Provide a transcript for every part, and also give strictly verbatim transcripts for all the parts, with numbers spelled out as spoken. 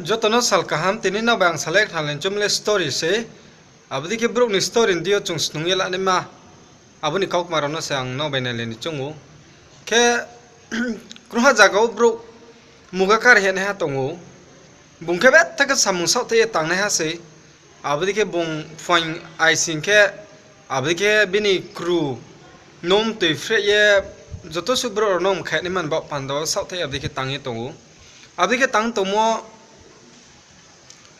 Joto no sal kaham, tini nrao bai ang salai khnalai ni choung le story se. Abo dei khe brouh ni story ni deing yo chung snung ye lanaima, abo ni kaukma rao no se ang nrao bai nailai ni choung ou. Khe, krungha zaga wo brouh Mugakar hinaiha tong ou. Bung khe betha khe samung saohthaih ye tangnaiha sei. Abo dei khe bung phuaing aising khe, abo dei khe bini kru no mtoi phreh ye joto suh brouh rao no mkhaihnaima ni baoh panda wo saohthaih abo dei khe tang ye tong ou. Abo dei khe tang tongmo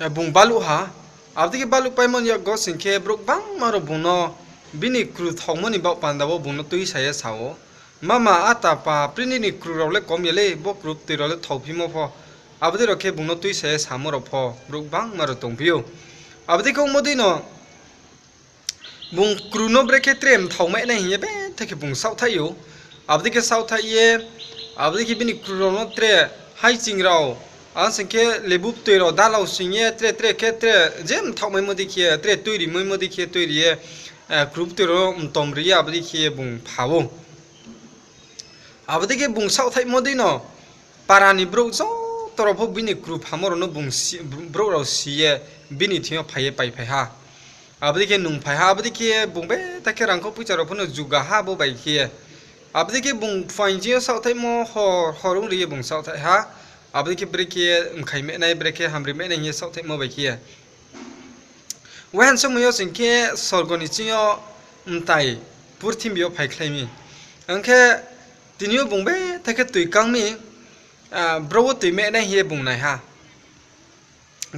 bung baluh ha. Abo dei khe baluhpaimo ni yakgo sing khe brouh gbangma rao bung no bini kru thaomo ni baoh panda wo bung no tuisa ye sa ou, Mama, ata pa, pri nini kru rao le kom ya le, bo kru mtoi rao le thaophimo pho. Abo dei rao khe bung no tuisa ye samo rao pho brouh gbangma rao tongphi ou. Abo dei khe ongmo dei no bung kru no brekhe tre mthaomainai hing ye betha khe bung saohthaih ou. Abo dei khe saohthaih ye, abo dei khe bini kru rao no tre haiching rao, ang sing khe lebu mtoi rao dalao sing ye tre tre khe tre je mthaomaimo dei khe tre tuiri maimo dei khe tuiri ye, kru mtoi rao no mtom ri ye abo dei khe bung pha ou. Abo dei khe bung saohthaihmo dei no para ni brouh joto rao pho bini kru phamo rao no brouh rao si ye bini thing yo phai ye paiphai ha. Abo dei khe nungphai ha, abo dei khe bung betha khe rangkhau poicha rao pho no juga ha bo bai khe. Abo dei khe bung phuaing ching yo saohthaihmo hor, hor ong ri ye bung saohthaih ha. Abo dei khe brekhe mkhai mahnai, brekhe hamri mahnai hing ye saohthaihmo bai khe. Wahan somoi yo sing khe sorgo ni ching yo mtai purthimbi yo phaikhlai mi. Ang khe tini yo bung betha khe toi kang mi, bro wo toi mahnai hing ye bung nai ha.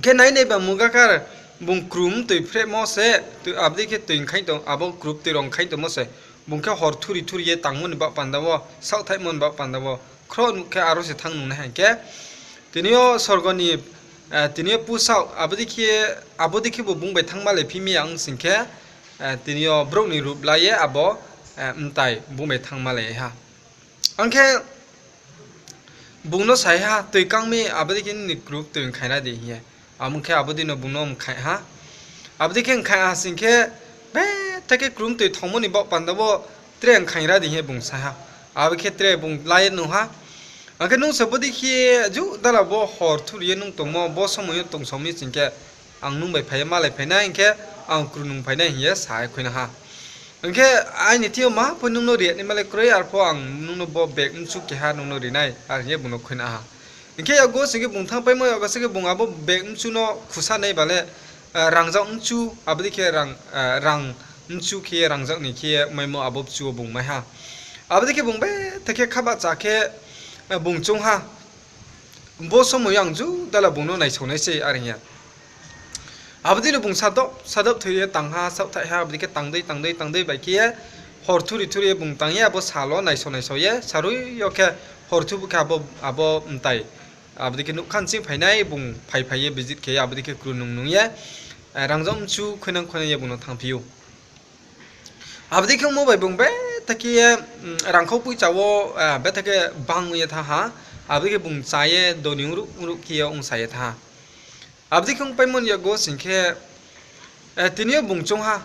Khe nai nai ba Mugakar bung kru mtoi phrehmo se, abo dei khe toi nkhaing tong, abo kru mtoi rao nkhaing tongmo se, bung khe hor thuri thuri ye tangmo ni baoh panda wo, saohthaihmo ni baoh panda wo, khro nuh khe aro se thanng nung nai hing khe, tini yo sorgo ni, tini yo pusaoh, abo dei khe, abo dei khe bo bung bai thanngmalai phi mi ya ong sing khe, tini yo brouh ni rup la ye abo mtai bung bai thanngmalai ha. Ang khe bung no sai ha, toi kang mi, abo dei khe nini kru mtoi nkhaing ra di hing ye. Abo khe abo dei no bung no mkhaing ha. Abo dei khe mkhaing ha sing khe, betha khe kru mtoi thaomo ni baoh panda wo tre nkhaing ra di hing ye bung sa ha. Abo khe tre bung la ye nung ha. Ang khe nung se bo dei khe ju dala bo hor thuri ye nung tongmo, bo somoi yo tongsao mi sing khe, ang nung bai phai ye malai phai nai hing khe, ang kru nung phai nai hing ye sa ye khuina ha. Hing khe aini thing yo maha pho nung no ri ya naima le kroi, arpho ang nung no bo bag mchu keha nung no ri nai, are hing ye bung no khuina ha. Hing khe yakgo sing khe bung thanngpaimo yakgo sing khe bung abo bag mchu no khusa nai ba le, rangzag mchu, abo dei khe rang mchu khe ye rangzag ni khe ye maimo abo mchu wo bung mai ha. Abo dei khe bung betha khe khabahcha khe, bung choung ha. Bo somoi yo ang ju dala bung no naisao nai se, are hing ye. Abo dei no bung sadop, sadop thoi ye tang ha, saohthaih ha, abo dei khe tang dei, tang dei, tang dei bai khe ye, hor thuri thuri ye bung tang ye, abo sal wo naisao naisao ye, sarui yo khe hor thubu khe abo, abo mtai. Abo dei khe nougkha nching phai nai, bung phai phai ye visit khe ye, abo dei khe kru nung nung ye, rangzag mchu khuinang khuinang ye bung no thanngphi ou. Abo dei khe ongmo bai bung betha khe ye, rangkhau poicha wo, betha khe bang ye thanng ha. Abo dei khe bung cha ye doni ongruh ongruh khe ye ongsa ye thanng ha. Abo dei khe ongpaimo ni yakgo sing khe, tini yo bung choung ha.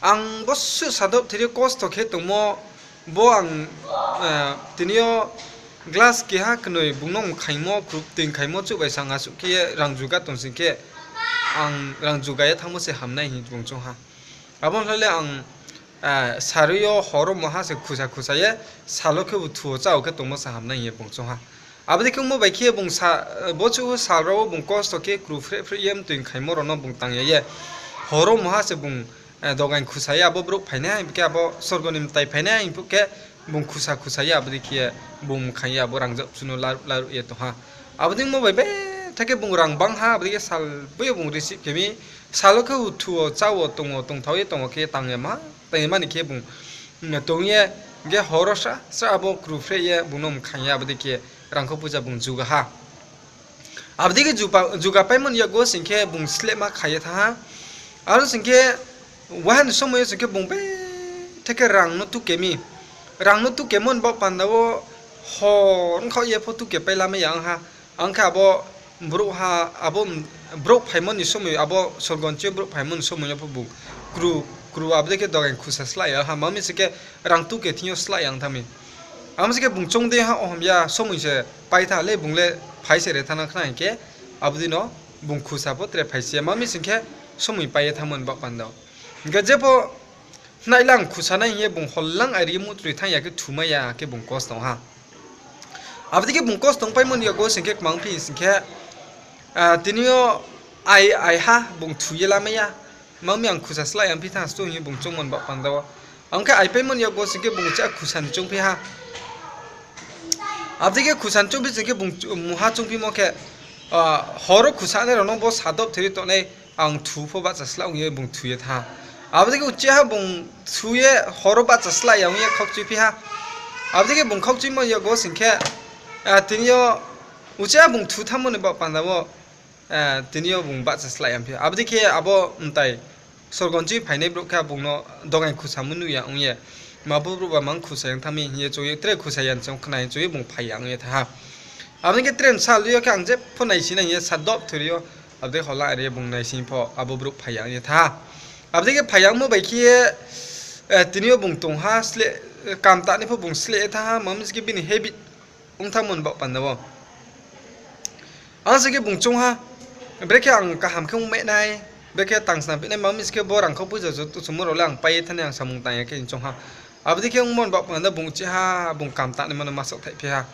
Ang bo suh sadop thiri kosto khe tongmo, bo ang, tini yo glass keha knoi bung no mkhaingmo, krup toi mkhaingmo chuh bai sang asuh khe ye rang juga tong sing khe, ang rang juga ye thanngmo se hamnai hing bung choung ha. Abo ni le ang, sarui yo hor wo maha se khusa khusa ye, sal wo khebu thu wo chá wo khe tongmo se hamnai hing ye bung choung ha. Abo dei khe ongmo bai khe bung sa, bo chuh sal rao wo bung kosto khe kru phreh phreh ye mtoi mkhaingmo rao no bung tang ya ye, hor wo maha se bung, dogaing khusa ye abo brouh phainai hing khe abo sorgo ni mtai phainai hing phuh khe bung khusa khusa ye abo dei khe bung mkhaing ye abo rangzag mchu no laruh laruh ye tong ha. Abo dei ongmo bai betha khe bung rang bang ha, abo dei khe sal bo yo bung receive khe mi, sal wo khe thu wo chá wo tong wo tongthao ye tong wo khe tang ye ma, tang ye mani khe bung, tong ye, hing khe hor wo sra sra abo kru phreh ye bung no mkhaing ye abo dei khe rangkhau poicha bung juga ha. Abo dei khe juga, juga paimo ni yakgo sing khe bung slehma kha ye thanng ha. Aro sing khe, waha ni somoi yo sing khe bung betha khe rang no tuke mi. Rang no tukemo ni baoh panda wo hor ongkhaoh ye pho tuke pai lamai ya ong ha. Ang khe abo brouh ha, abo brouh phaimo ni somoi, abo sorgo ni ching yo brouh phaimo ni somoi yo pho bung kru, kru abo dei khe dogaing khusa slái ya ha, ma mi sing khe rang tuke thing yo slái ya ong thanng mi. Abo sing khe bung choung dei ha, ohom ya somoi se pai tha le, bung le phai se re thanng na khna hing khe, Abo dei no bung khusa pho tre phaisi ya, ma mi sing khe somoi pai ye thanngmo ni baoh panda wo. Hing khe jepho nai lang khusa nai hing ye bung hor lang airi ye mutroi thanng ya khe thumai ya khe bung kosto ong ha. Abo dei khe bung kosto ongpaimo ni yakgo sing khe kmang phi sing khe, tini yo ai, ai ha bung thu ye lamai ya. Ma mi ang khusa slái ya phi thanng sto hing ye bung choungmo ni baoh panda wo. Ang khe aipaimo ni yakgo sing khe bung chá khusa ni choungphi ha. Abo dei khe khusa ni choungphi sing khe bung mungha choungphimo khe, hor wo khusa nai rao no bo sadob theri tongnai, ang thu pho bahcha slái ong ye bung thu ye thanng ha. Abo dei khe uchih ha bung thu ye hor wo bahcha slái ya ong ye khaukchuiphi ha. Abo dei khe bung khaukchuimo ni yakgo sing khe, tini yo uchih ha bung thu thanngmo ni baoh panda wo, tini yo bung bahcha slái ya phi. Abo dei khe abo mtai sorgo ni ching phainai brouh khe bung no dogaing khusamo nuh ya ong ye, ma bo brouh ba mang khusa yang thanng mi hing ye chung ye tre khusa ya ni chung khna ye chung ye bung phai ya ong ye thanng ha. Abo dei khe tre bsal yo khe ang jepho naisi nai hing ye sadob theri yo, abo dei hor lang airi ye bung naisi pho abo brouh phai ya ong ye thanng ha. Abo dei khe phai yangmo bai khe ye, tini yo bung tong ha, kam tanai pho bung sleh ye thanng ha, ma mi sing khe bini habit ong thanngmo ni baoh panda wo. Ang sing khe bung choung ha, brekhe ang kaham khe ongmai nai, brekhe tang snam phi nai, ma mi sing khe bo rang khau poicha joto chungmo rao le ang pai ye thanngnai ang samung tang ya khe hing choung ha. Abo dei khe ongmo ni baoh panda bung uchih ha bung kam tangnaima no ma saohthaihphi ha.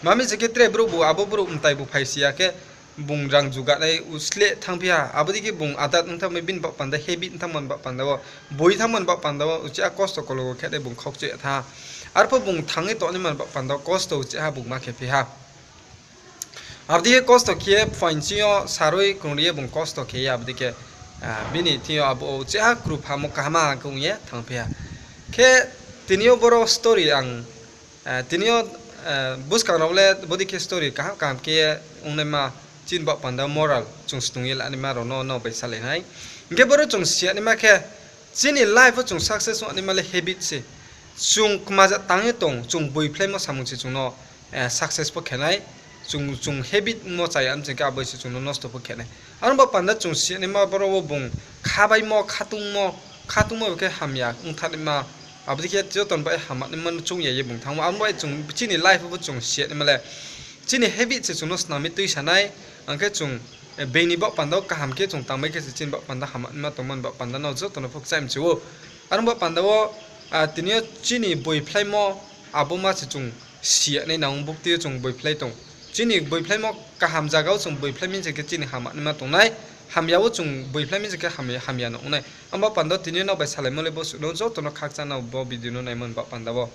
Ma mi sing khe tre brouh bu abo brouh mtai bu phaisi ya khe bung rang juganai sleh thanngphi ha. Abo dei khe bung adat ong thanngmo bini baoh panda, habit ong thanngmo ni baoh panda wo, boi thanngmo ni baoh panda wo uchih ha kosto kologo khe nai bung khaukchu ya thanng ha. Arpho bung thanng ye tongnaima ni baoh panda wo kosto uchih ha bung ma khephi ha. Abo dei khe kosto khe ye phuaing ching yo sarui krungri ye bung kosto khe ye abo dei khe, bini thing yo abo uchih ha kru phamo kaham khe ong ye thanngphi ha. Khe tini yo boro story ang, tini yo, buskang rao le bodei khe story kaham kaham khe ye ongnaima chini baoh panda moral chung snung ye lanaima rao no nrao bai salai nai. Hing khe boro chung si ya naima khe, chini life wo chung success ong naima le habit se. Chung kmaja tang ye tong, chung boiphlaimo samung se chung no success pho khe nai, chung, chung habit mo cha ya mching khe abo se chung no nosto pho khe nai. Aro baoh panda chung si ya naima boro wo bung khabaimo, khatungmo, khatungmo bai khe hamya ong thanngnaima, abo dei khe joto ni bai hamya naima no choung ya ye bung thanngmo. Aro bai chung chini life wo bo chung si ya naima le chini habit se chung no snam ye tuisa nai, ang khe chung, being ni baoh panda wo kaham khe chung tangmai khe se chini baoh panda hamya naima tongmo ni baoh panda no joto no pho kchai mchu ou. Aro baoh panda wo, tini yo chini boiphlaimo abo ma se chung si ya nai nang, buktui yo chung boiphlai tong. Chini boiphlaimo kaham zaga wo chung boiphlai mi se khe chini hamya naima tong nai, hamya wo chung boiphlai mi se khe hamya, hamya no ong nai. Abo panda wo tini yo nrao bai salaimo le bo suh no joto no khakchang no bo video no naimo ni baoh panda wo.